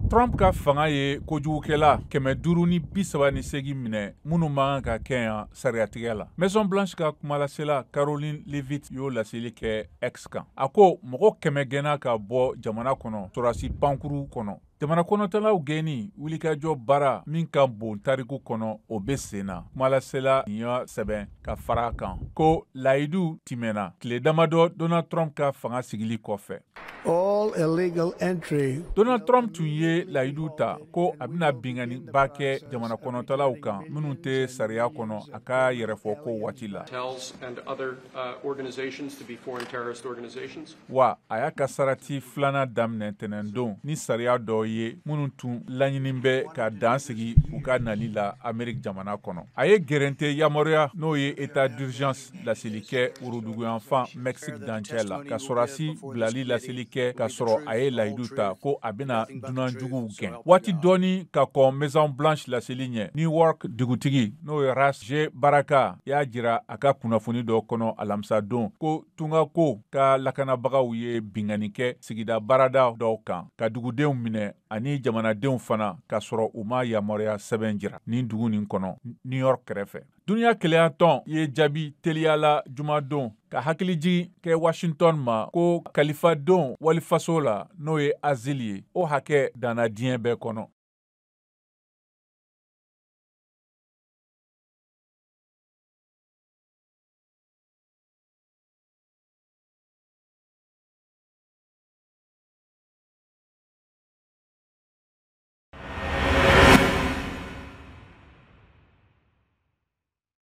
Trump ka fanga ye kojugukɛla 538 minɛ, minnu man kan ka kɛ yan sariyatigɛ la. Maison Blanche ka kumalasela Karoline Leavitt y'o laseli kɛ X kan. A ko mɔgɔ 100 gɛnna ka bɔ jamana kɔnɔ sɔrɔdasi pankuru kɔnɔ. Jamana kɔnɔtalaw gɛnni wulikajɔ baara min ka bon tariku kɔnɔ, o bɛ sen na. Kumalasela nin y'a sɛbɛn ka fara a kan ko layidu timɛna tile damadɔ Donald Trump ka fanga sigili kɔfɛ. All illegal entry. Donald Trump tun ye layidu ta ko a bɛna binkanniba kɛ jamana kɔnɔtalaw kan minnu tɛ sariya kɔnɔ, a ka yɛrɛfɔ ko waati la. Hotels and other organizations to be foreign terrorist organizations. Wa a y'a ka sarati filanan daminɛ tɛnɛndon ni sariya dɔw ye minnu tun laɲini bɛ ka dan sigi u ka nali la Ameriki jamana kɔnɔ. A ye gɛrɛnte yamaruya, n'o ye état d'urgence, laseli kɛ woroduguyanfan Mexique dancɛ la, ka sɔrɔdasi bilali laseli kɛ, k'a sɔrɔ a ye layidu ta ko a bɛna dunanjuguw gɛn. Waati dɔɔni ka kɔn Maison Blanche laseli ɲɛ, New York dugutigi, n'o ye Ras J Baraka, y'a jira a ka kunnafoni dɔ kɔnɔ alamisadon ko tungako ka lakanabagaw ye binkanni kɛ sigida baarada dɔw kan, ka dugudenw minɛ ani jamanadenw fana, k'a sɔrɔ u ma yamaruya sɛbɛn jira nin dugu nin kɔnɔ, New York kɛrɛfɛ. Duniya Kelenyatɔn ye jaabi teliyala jumadon ka hakilijigin kɛ Washington ma ko kalifadon walifaso la, n'o ye asile ye, o hakɛ danna diɲɛ bɛɛ kɔnɔ.